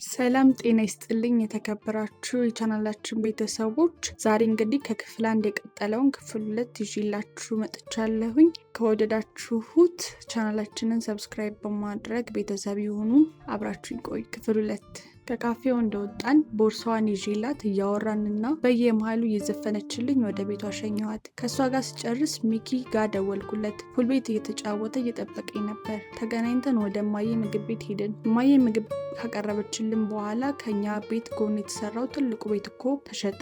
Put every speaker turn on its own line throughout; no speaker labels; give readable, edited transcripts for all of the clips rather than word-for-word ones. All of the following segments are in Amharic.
ሰላም ጤና ይስጥልኝ የተከበራችሁ የቻናላችን ቤተሰቦች፣ ዛሬ እንግዲህ ከክፍል አንድ የቀጠለውን ክፍል ሁለት ይዤላችሁ መጥቻለሁኝ። ከወደዳችሁት ቻናላችንን subscribe በማድረግ ቤተሰብ የሆኑ አብራችሁ ይቆዩ። ክፍል ሁለት። ከካፌው እንደወጣን ቦርሳዋን ይዤላት እያወራንና በየመሃሉ እየዘፈነችልኝ ወደ ቤቷ ሸኘኋት። ከእሷ ጋር ስጨርስ ሚኪ ጋር ደወልኩለት። Pool ቤት እየተጫወተ እየጠበቀኝ ነበር። ተገናኝተን ወደ እማዬ ምግብ ቤት ሄድን። እማዬ ምግብ ካቀረበችልን በኋላ ከኛ ቤት ጎን የተሰራው ትልቁ ቤት እኮ ተሸጠ፣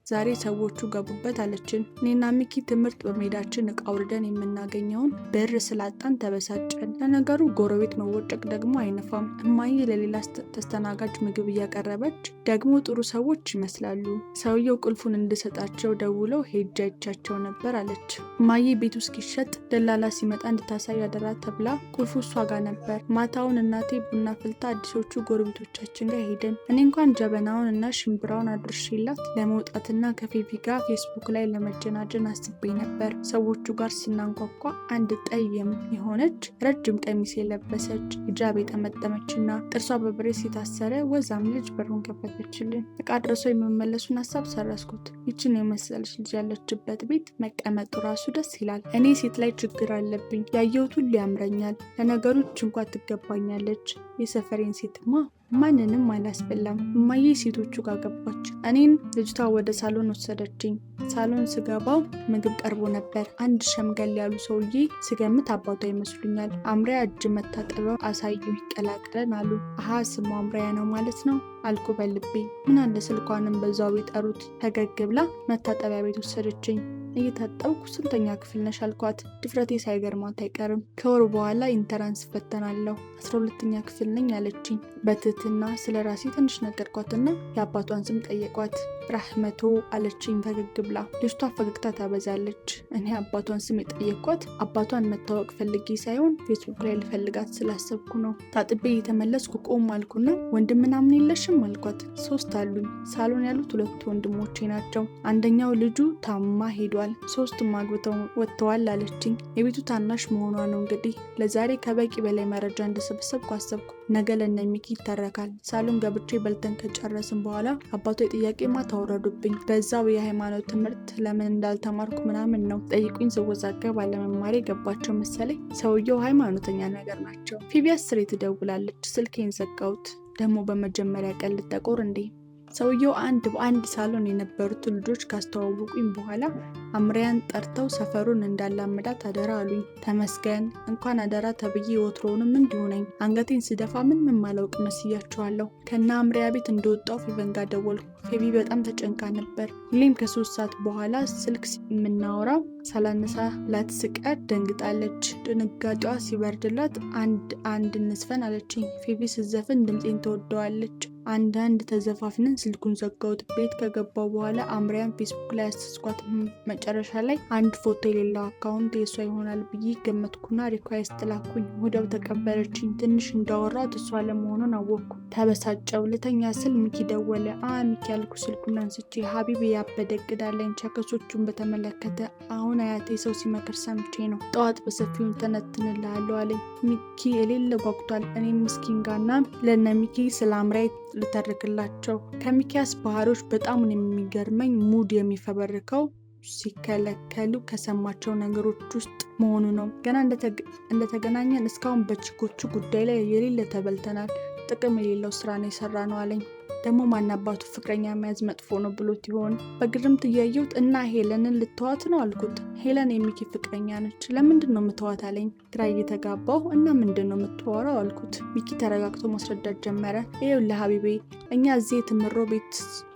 ዛሬ ሰዎቹ ገቡበት አለችን። እኔና ሚኪ ትምህርት በመሄዳችን እቃ አውርደን የምናገኘውን ብር ስላጣን ተበሳጨን። ለነገሩ ጎረቤት መወጨቅ ደግሞ አይነፋም። እማዬ ለሌላ ተስተናጋጅ ምግብ እያቀረበች ደግሞ ጥሩ ሰዎች ይመስላሉ። ሰውየው ቁልፉን እንድሰጣቸው ደውለው ሄጄ አይቻቸው ነበር አለች። እማዬ ቤቱ እስኪሸጥ ደላላ ሲመጣ እንድታሳይ አደራ ተብላ ቁልፉ እሷ ጋር ነበር። ማታውን እናቴ ቡና ፍልታ አዲሶቹ ጎረቤቶቻችን ጋር ሄድን። እኔ እንኳን ጀበናውን እና ሽምብራውን አድርሼላት ለመውጣትና ከፌቪ ጋር ፌስቡክ ላይ ለመጀናጀን አስቤ ነበር። ሰዎቹ ጋር ስናንኳኳ አንድ ጠይም የሆነች ረጅም ቀሚስ የለበሰች ሂጃብ የጠመጠመችና ጥርሷ በ brace የታሰረ ወዛም ልጅ በሩን ከፈተችልን። እቃ ድረሶ የመመለሱን ሀሳብ ሰረዝኩት። ይችን የመሰለች ልጅ ያለችበት ቤት መቀመጡ ራሱ ደስ ይላል። እኔ ሴት ላይ ችግር አለብኝ። ያየሁት ሁሉ ያምረኛል። ለነገሩ ይች እንኳ ትገባኛለች። የሰፈሬን ሴትማ ማንንም አላስበላም። እማዬ ሴቶቹ ጋር ገባች። እኔን ልጅቷ ወደ ሳሎን ወሰደችኝ። ሳሎን ስገባው ምግብ ቀርቦ ነበር። አንድ ሸምገል ያሉ ሰውዬ ስገምት አባቷ ይመስሉኛል። አምሪያ እጅ መታጠቢያው አሳዩ ይቀላቅለን አሉ። አሀ ስሟ አምሪያ ነው ማለት ነው አልኩ በልቤ። ምን አለ ስልኳንም በዛው ቢጠሩት። ፈገግ ብላ መታጠቢያ ቤት ወሰደችኝ። እየታጠብኩ ስንተኛ ክፍል ነሽ አልኳት። ድፍረቴ ሳይገርማት አይቀርም። ከወር በኋላ entrance እፈተናለሁ፣ 12ኛ ክፍል ነኝ አለችኝ። በትህትና ስለ ራሴ ትንሽ ነገርኳትና የአባቷን ስም ጠየቋት። ራህመቶ አለችኝ ፈገግ ብላ። ልጅቷ ፈገግታ ታበዛለች። እኔ አባቷን ስም የጠየኳት አባቷን መታወቅ ፈልጌ ሳይሆን ፌስቡክ ላይ ልፈልጋት ስላሰብኩ ነው። ታጥቤ እየተመለስኩ ቆም አልኩና ወንድም ምናምን የለሽም አልኳት። ሶስት አሉኝ። ሳሎን ያሉት ሁለቱ ወንድሞቼ ናቸው። አንደኛው ልጁ ታማ ሄዷል፣ ሶስቱም አግብተው ወጥተዋል አለችኝ። የቤቱ ታናሽ መሆኗ ነው እንግዲህ። ለዛሬ ከበቂ በላይ መረጃ እንደሰበሰብኩ አሰብኩ። ነገ ለነ ሚኪ ይተረካል። ሳሎን ገብቼ በልተን ከጨረስን በኋላ አባቷ የጥያቄ ማታ አወረዱብኝ። በዛው የሃይማኖት ትምህርት ለምን እንዳልተማርኩ ምናምን ነው ጠይቁኝ። ስወዛገብ አለመማሬ ገባቸው መሰለኝ። ሰውየው ሃይማኖተኛ ነገር ናቸው። ፊቢ አስሬ ትደውላለች። ስልኬን ዘጋሁት። ደግሞ በመጀመሪያ ቀን ልጠቆር እንዴ? ሰውየው አንድ በአንድ ሳሎን የነበሩትን ልጆች ካስተዋወቁኝ በኋላ አምሪያን ጠርተው ሰፈሩን እንዳላመዳት አደራ አሉኝ። ተመስገን እንኳን አደራ ተብዬ ወትሮውንም እንዲሁ ነኝ። አንገቴን ስደፋ ምንም ማላውቅ መስያቸዋለሁ። ከነ አምሪያ ቤት እንደወጣው ፌቨን ጋር ደወልኩ። ፌቢ በጣም ተጨንቃ ነበር። ሁሌም ከ3 ሰዓት በኋላ ስልክ የምናወራው ሳላነሳላት ስቀር ደንግጣለች። ድንጋጤዋ ሲበርድላት አንድ አንድ እንዝፈን አለችኝ። ፌቢ ስትዘፍን ድምፄን ትወደዋለች። አንዳንድ ተዘፋፍነን ስልኩን ዘጋሁት። ቤት ከገባው በኋላ አምሪያን ፌስቡክ ላይ አሰስኳት። መጨረሻ ላይ አንድ ፎቶ የሌለው account የእሷ ይሆናል ብዬ ገመትኩና request ላኩኝ። ወዲያው ተቀበለችኝ። ትንሽ እንዳወራት እሷ ለመሆኑን አወቅኩ። ተበሳጨው። ልተኛ ስል ሚኪ ደወለ። አ ሚኪ ያልኩ ስልኩን አንስቼ። ሀቢብ ያበደ እቅድ አለኝ ቸከሶቹን በተመለከተ። አሁን አያቴ ሰው ሲመክር ሰምቼ ነው። ጠዋት በሰፊው ተነትንልሃለሁ አለኝ። ሚኪ የሌለ ጓጉቷል። እኔም ምስኪን ጋና ለነ ሚኪ ስለ አምሪያ ልተርክላቸው። ከሚኪያስ ባህሪዎች በጣም የሚገርመኝ mood የሚፈበርከው ሲከለከሉ ከሰማቸው ነገሮች ውስጥ መሆኑ ነው። ገና እንደተገናኘን እስካሁን በቺኮቹ ጉዳይ ላይ የሌለ ተበልተናል። ጥቅም የሌለው ስራ ነው የሰራ ነው አለኝ። ደግሞ ማናባቱ ፍቅረኛ መያዝ መጥፎ ነው ብሎት ይሆን? በግርምት እያየሁት እና ሄለንን ልተዋት ነው አልኩት። ሄለን የሚኪ ፍቅረኛ ነች። ለምንድን ነው ምተዋት አለኝ። ግራ እየተጋባሁ እና ምንድን ነው የምትወራው አልኩት። ሚኪ ተረጋግቶ ማስረዳት ጀመረ። ይኸውልህ ሀቢቤ፣ እኛ እዚህ የትምሮ ቤት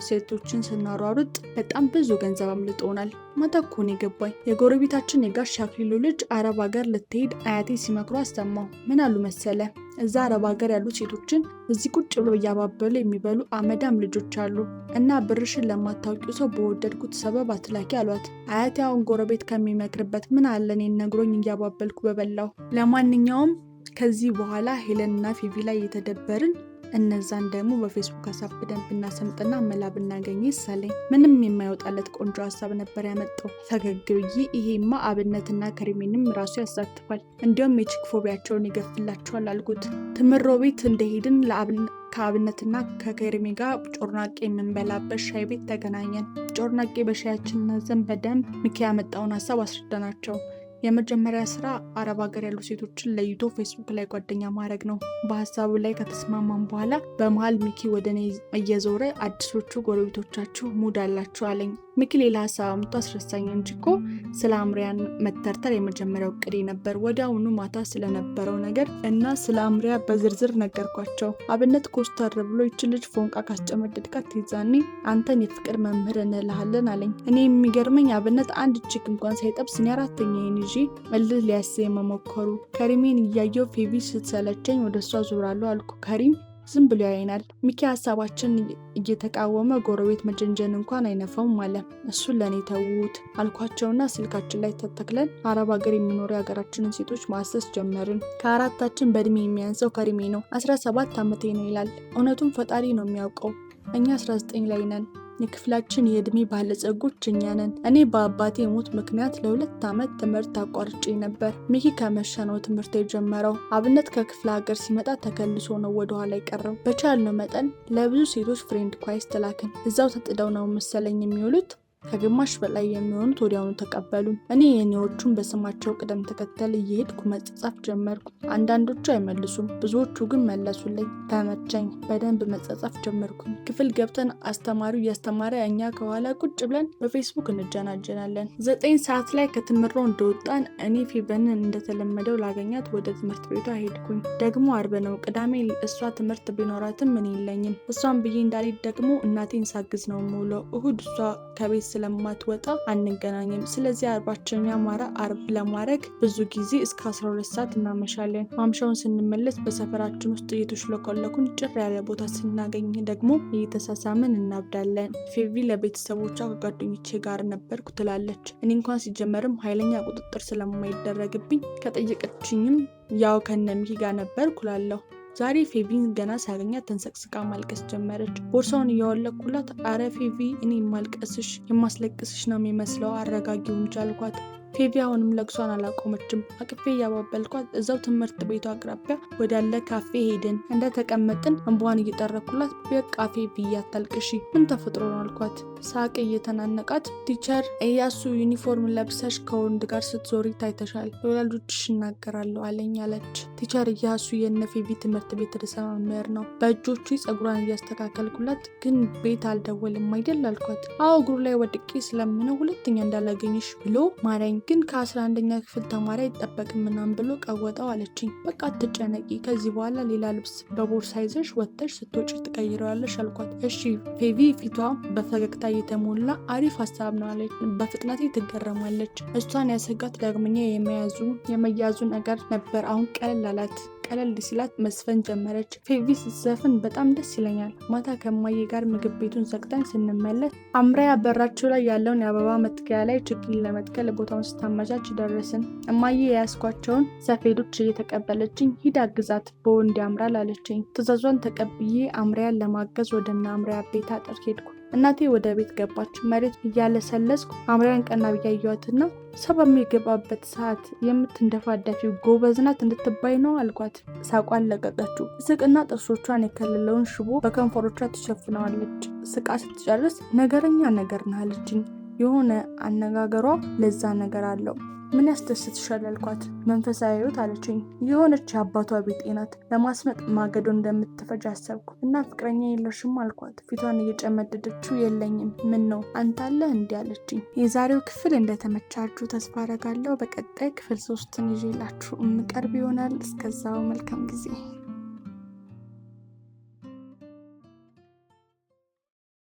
ሴቶችን ስናሯሩጥ በጣም ብዙ ገንዘብ አምልጦናል። ማታ እኮ ነው የገባኝ። የጎረቤታችን የጋሽ አክሊሉ ልጅ አረብ ሀገር ልትሄድ አያቴ ሲመክሩ አሰማሁ። ምን አሉ መሰለ፣ እዛ አረብ ሀገር ያሉ ሴቶችን እዚህ ቁጭ ብሎ እያባበሉ የሚበሉ አመዳም ልጆች አሉ እና ብርሽን ለማታውቂው ሰው በወደድኩት ሰበብ አትላኪ አሏት። አያቴ አሁን ጎረቤት ከሚመክርበት ምን አለ እኔን ነግሮኝ እያባበልኩ በበላሁ። ለማንኛውም ከዚህ በኋላ ሄለንና ፊቪ ላይ እየተደበርን እነዛን ደግሞ በፌስቡክ አሳብደን ብናሰምጥና መላ ብናገኝ ይሳለኝ። ምንም የማይወጣለት ቆንጆ ሀሳብ ነበር ያመጣው። ፈገግ ብዬ ይሄማ አብነትና ከሪሜንም ራሱ ያሳትፋል፣ እንዲያውም የ chick phobia ቸውን ይገፍላቸዋል አልኩት። ትምሮ ቤት እንደሄድን ከአብነትና ከከሪሜ ጋር ጮርናቄ የምንበላበት ሻይ ቤት ተገናኘን። ጮርናቄ በሻያችን ዘን በደንብ ሚኪ ያመጣውን ሀሳብ አስረዳናቸው። የመጀመሪያ ስራ አረብ ሀገር ያሉ ሴቶችን ለይቶ ፌስቡክ ላይ ጓደኛ ማድረግ ነው። በሀሳቡ ላይ ከተስማማን በኋላ በመሀል ሚኪ ወደ እኔ እየዞረ አዲሶቹ ጎረቤቶቻችሁ mood አላችሁ አለኝ። ሚኪ ሌላ ሀሳብ አምጥቶ አስረሳኝ እንጂ እኮ ስለ አምሪያን መተርተር የመጀመሪያው እቅዴ ነበር። ወዲያውኑ ማታ ስለነበረው ነገር እና ስለ አምሪያ በዝርዝር ነገርኳቸው። አብነት ኮስተር ብሎ ይች ልጅ ፎንቃ ካስጨመደድካት ይዛኔ አንተን የፍቅር መምህር እንልሃለን አለኝ። እኔ የሚገርመኝ አብነት አንድ chick እንኳን ሳይጠብስ እኔ አራተኛዬን ይዤ እልህ ሊያስይዘኝ መሞከሩ። ከሪሜን እያየው ፌቪ ስትሰለቸኝ ወደ እሷ ዞራለሁ አልኩ። ከሪም ዝም ብሎ ያይናል። ሚኪ ሀሳባችን እየተቃወመ ጎረቤት መጀንጀን እንኳን አይነፋውም አለ። እሱን ለእኔ ተዉት አልኳቸውና ስልካችን ላይ ተተክለን አረብ ሀገር የሚኖሩ የሀገራችንን ሴቶች ማሰስ ጀመርን። ከአራታችን በእድሜ የሚያንሰው ከሪሜ ነው። 17 ዓመቴ ነው ይላል። እውነቱን ፈጣሪ ነው የሚያውቀው። እኛ 19 ላይ ነን። የክፍላችን የእድሜ ባለጸጎች እኛ ነን። እኔ በአባቴ ሞት ምክንያት ለ2 ዓመት ትምህርት አቋርጬ ነበር። ሚኪ ከመሸ ነው ትምህርት የጀመረው። አብነት ከክፍለ ሀገር ሲመጣ ተከልሶ ነው ወደኋላ የቀረው። በቻልነው መጠን ለብዙ ሴቶች friend request ላክን። እዛው ተጥደው ነው መሰለኝ የሚውሉት። ከግማሽ በላይ የሚሆኑት ወዲያውኑ ተቀበሉን። እኔ የኔዎቹን በስማቸው ቅደም ተከተል እየሄድኩ መጻጻፍ ጀመርኩ። አንዳንዶቹ አይመልሱም፣ ብዙዎቹ ግን መለሱልኝ። ተመቸኝ። በደንብ መጻጻፍ ጀመርኩኝ። ክፍል ገብተን አስተማሪው እያስተማረ እኛ ከኋላ ቁጭ ብለን በፌስቡክ እንጀናጀናለን። 9 ሰዓት ላይ ከትምህርት እንደወጣን እኔ ፌቨንን እንደተለመደው ላገኛት ወደ ትምህርት ቤቷ ሄድኩኝ። ደግሞ አርብ ነው። ቅዳሜ እሷ ትምህርት ቢኖራትም እኔ የለኝም። እሷን ብዬ እንዳልሄድ ደግሞ እናቴን ሳግዝ ነው የምውለው። እሁድ እሷ ከቤት ስለማትወጣ አንገናኝም። ስለዚህ አርባችንን ያማረ አርብ ለማድረግ ብዙ ጊዜ እስከ 12 ሰዓት እናመሻለን። ማምሻውን ስንመለስ በሰፈራችን ውስጥ እየተሽለኮለኩን ጭር ያለ ቦታ ስናገኝ ደግሞ እየተሳሳምን እናብዳለን። ፌቪ ለቤተሰቦቿ ከጓደኞቼ ጋር ነበርኩ ትላለች። እኔ እንኳን ሲጀመርም ኃይለኛ ቁጥጥር ስለማይደረግብኝ ከጠየቀችኝም ያው ከነሚኪ ጋር ነበርኩ እላለሁ። ዛሬ ፌቪን ገና ሳገኛት ተንሰቅስቃ ማልቀስ ጀመረች። ቦርሳውን እያወለቅኩላት አረ ፌቪ፣ እኔ የማልቀስሽ የማስለቅስሽ ነው የሚመስለው፣ አረጋጊው እንጂ አልኳት። ፌቪ አሁንም ለቅሷን አላቆመችም። አቅፌ እያባበልኳት እዛው ትምህርት ቤቱ አቅራቢያ ወዳለ ካፌ ሄድን። እንደተቀመጥን እንባዋን እየጠረኩላት በቃ ፌቪ አታልቅሺ፣ ምን ተፈጥሮ ነው አልኳት። ሳቅ እየተናነቃት teacher እያሱ ዩኒፎርም ለብሰሽ ከወንድ ጋር ስትዞሪ ታይተሻል፣ ለወላጆችሽ እናገራለሁ አለኝ አለች። Teacher እያሱ የነ ፌቪ ትምህርት ቤት ርዕሰ መምህር ነው። በእጆቹ ጸጉሯን እያስተካከልኩላት ግን ቤት አልደወልም አይደል አልኳት። አዎ፣ እግሩ ላይ ወድቄ ስለምነው ሁለተኛ እንዳላገኝሽ ብሎ ማረኝ፣ ግን ከ11ኛ ክፍል ተማሪ አይጠበቅም ምናምን ብሎ ቀወጠው አለችኝ። በቃ አትጨነቂ፣ ከዚህ በኋላ ሌላ ልብስ በቦርሳ ይዘሽ ወጥተሽ ስትወጪ ትቀይረዋለሽ አልኳት። እሺ። ፌቪ ፊቷ በፈገግታ እየተሞላ አሪፍ ሀሳብ ነው አለች። በፍጥነቴ ትገረማለች። እሷን ያሰጋት ዳግመኛ የመያዙ ነገር ነበር። አሁን ቀለል አላት። ቀለል ሲላት መዝፈን ጀመረች። ፌቪ ስትዘፍን በጣም ደስ ይለኛል። ማታ ከማዬ ጋር ምግብ ቤቱን ዘግተን ስንመለስ አምሪያ በራቸው ላይ ያለውን የአበባ መትከያ ላይ ችግኝ ለመትከል ቦታውን ስታመቻች ደረስን። እማዬ የያዝኳቸውን ሰፌዶች እየተቀበለችኝ ሂድ አግዛት በወንድ ያምራል አለችኝ። ትዕዛዟን ተቀብዬ አምሪያን ለማገዝ ወደ እነ አምሪያ ቤት አጥር ሄድኩ። እናቴ ወደ ቤት ገባች። መሬት እያለሰለስኩ አምሪያን ቀና ብዬ አየኋትና ሰው በሚገባበት ሰዓት የምትንደፋደፊው ጎበዝ ናት እንድትባይ ነው አልኳት። ሳቋን ለቀቀችው። ስቅና ጥርሶቿን የከለለውን ሽቦ በከንፈሮቿ ትሸፍነዋለች። ስቃ ስትጨርስ ነገረኛ ነገር ነህ አለችኝ። የሆነ አነጋገሯ ለዛ ነገር አለው። ምን ያስደስትሻል አልኳት። መንፈሳዊ ሕይወት አለችኝ። የሆነች የአባቷ ቢጤ ናት። ለማስመጥ ማገዶ እንደምትፈጅ አሰብኩ እና ፍቅረኛ የለሽም አልኳት። ፊቷን እየጨመደደችው የለኝም። ምን ነው አንተ አለህ እንዲህ አለችኝ። የዛሬው ክፍል እንደተመቻችሁ ተስፋ አረጋለሁ። በቀጣይ ክፍል 3ን ይዤላችሁ የምቀርብ ይሆናል። እስከዛው መልካም ጊዜ።